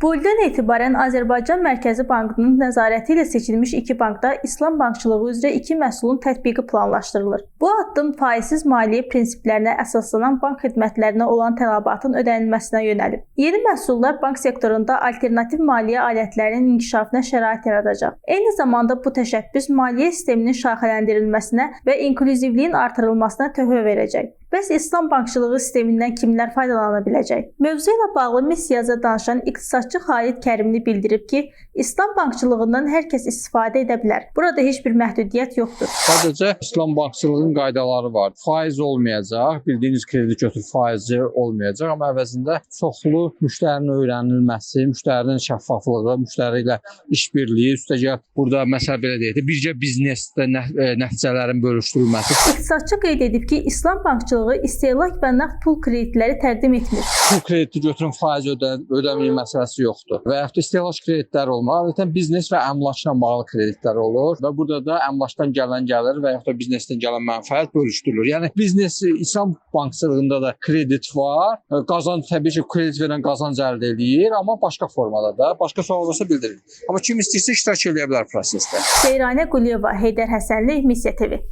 Bu ildən etibarən Azərbaycan Mərkəzi Bankının nəzarəti ilə seçilmiş iki bankda İslam bankçılığı üzrə iki məhsulun tətbiqi planlaşdırılır. Bu addım faizsiz maliyyə prinsiplərinə əsaslanan bank xidmətlərinə olan tələbatın ödənilməsinə yönəlib. Yeni məhsullar bank sektorunda alternativ maliyyə alətlərinin inkişafına şərait yaradacaq. Eyni zamanda bu təşəbbüs maliyyə sisteminin şaxələndirilməsinə və inklüzivliyin artırılmasına töhfə verəcək. Bəs İslam bankçılığı sistemindən kimlər faydalana biləcək? Mövzu ilə bağlı Missiyaza danışan iqtisadçı Xalid Kərimli bildirib ki, İslam bankçılığından hər kəs istifadə edə bilər. Burada heç bir məhdudiyyət yoxdur. Sadəcə İslam bankçılığının qaydaları var. Faiz olmayacaq, bildiyiniz kredi götür faizi olmayacaq, amma əvəzində çoxlu müştərinin öyrənilməsi, müştərinin şəffaflığı, müştəri ilə işbirliyi, üstəgəl burada məsəl belə deyək də, bircə biznesdə nəticələrin bölüşdürülməsi. İqtisadçı qeyd edib ki, İslam bankçılığı istehlak və nağd pul kreditləri təqdim etmir. Pul krediti götürün faiz ödəməyin məsələsi yoxdur. Və yaxud da istehlak kreditləri olmur. Adətən biznes və əmlakla bağlı kreditlər olur və burada da əmlakdan gələn gəlir və yaxud da biznesdən gələn mənfəət bölüşdürülür. Yəni biznes İslam bankçılığında da kredit var. Qazanc təbii ki, kredit verən qazanc əldə eləyir, amma başqa formada da. Başqa sual olursa bildirin. Amma kim istəyirsə iştirak eləyə bilər prosesdə. Seyranə Quliyeva, Heydər Həsənli, Missiya TV.